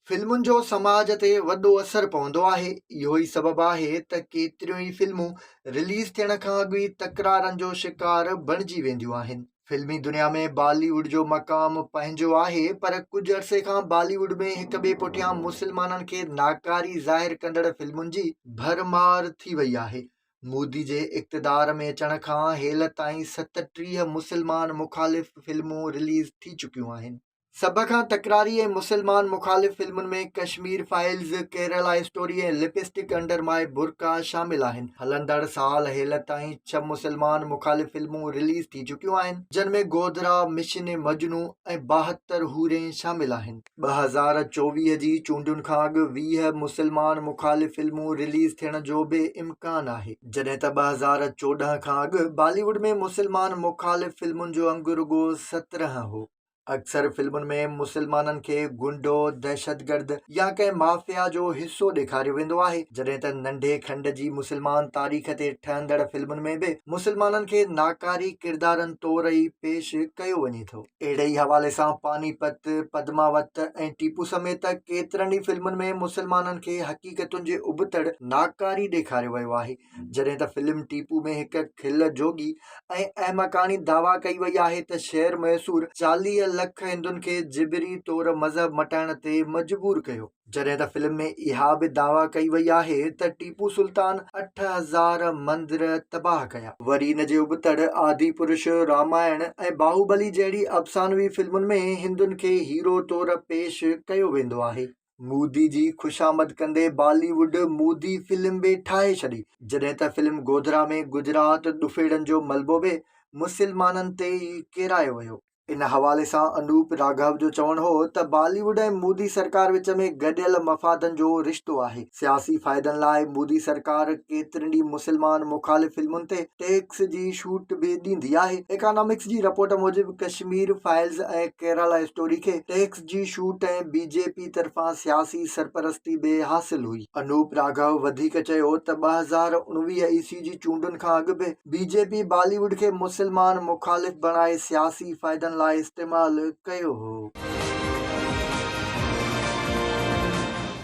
فلمن جو سماج تي وڏو اثر پوندو آهي، اهو ئي سبب آهي ته ڪيتريون ئي فلمون رليز ٿيڻ کان اڳ ئي تڪرارن جو شڪار بڻجي وينديون آهن. فلمي دنيا ۾ بالي ووڊ جو مقام پنهنجو آهي پر ڪجهه عرصي کان بالي ووڊ ۾ هڪ ٻئي پٺيان مسلمانن کي ناڪاري ظاهر ڪندڙ فلمن جي ڀرمار ٿي وئي آهي. مودي جي اقتدار ۾ اچڻ کان هيل تائين 37 مسلمان مخالف فلمون رليز ٿي چڪيون آهن. سڀ کان تڪراري ۽ مسلمان مخالف فلمن ۾ Kashmir files, Kerala story ۽ lipstick under my burqa شامل آهن. هلندڙ سال هيل تائين ڇهه مسلمان مخالف فلمون رليز ٿي چڪيون آهن، جن ۾ گوڌرا، مشن مجنون ۽ 72 حورين شامل آهن. 2024 جي چونڊن کان اڳ 20 مسلمان مخالف فلمون رليز ٿيڻ جو به امڪان آهي. جڏهن ته 2014 کان اڳ بالي ووڊ ۾ مسلمان مخالف فلمن جو انگ رڳو 17 هو. اڪثر فلمن ۾ مسلمانن کي غنڊو، دهشتگرد يا ڪنهن مافيا جو حصو ڏيکاريو ويندو آهي، جڏهن ته ننڍي کنڊ جي مسلمان تاريخ تي ٺهندڙ فلمن ۾ به مسلمانن کي ناڪاري ڪردارن طور ئي پيش ڪيو وڃي ٿو. اهڙي ئي حوالي سان پاني پت، پدماوت ۽ ٽيپو سميت ڪيترن ئي فلمن ۾ مسلمانن کي حقيقتن جي ابتڙ ناڪاري ڏيکاريو ويو آهي. جڏهن ته فلم ٽيپو ۾ هڪ کل جوڳي ۽ احمقاڻي دعويٰ ڪئي وئي آهي ته شير ميسور 40 لک هندن کي جبري طور مذهب مٽائڻ تي مجبور ڪيو. جڏهن ته فلم ۾ اها به دعويٰ ڪئي وئي آهي ته ٽيپو سلطان 8000 مندر تباهه ڪيا. وري ان جي ابتڙ آدي پرش، رامائڻ ۽ باهوبلي جهڙي افسانوي فلمن ۾ هندن کي هيرو طور پيش ڪيو ويندو آهي. مودي جي خوشامد ڪندي بالي ووڊ مودي فلم به ٺاهي ڇڏي، جڏهن ته فلم گوڌرا ۾ گجرات ڏڦيڙن جو ملبو به مسلمانن تي ئي ڪيرايو ويو. ان حوالي سان انوپ راگهو جو چوڻ هو ته بالي ووڊ ۽ مودي سرڪار وچ ۾ گڏيل مفادن جو رشتو آهي، سياسي فائدن لاء مودي سرڪار ڪيترين ئي مسلمان مخالف فلمن تي ٽيڪس جي ڇوٽ به ڏيندي آهي. ايڪانامڪس جي رپورٽ موجب ڪشمير فائلز ۽ ڪيرالا اسٽوري کي ٽيڪس جي ڇوٽ ۽ بي جي پي طرفان سياسي سرپرستي به حاصل هئي. انوپ راگهو وڌيڪ چيو ته 2019 عيسوي جي چونڊن کان اڳ به بي جي پي بالي ووڊ کي مسلمان مخالف بڻائي سياسي فائدن لاء استعمال ڪيو هو.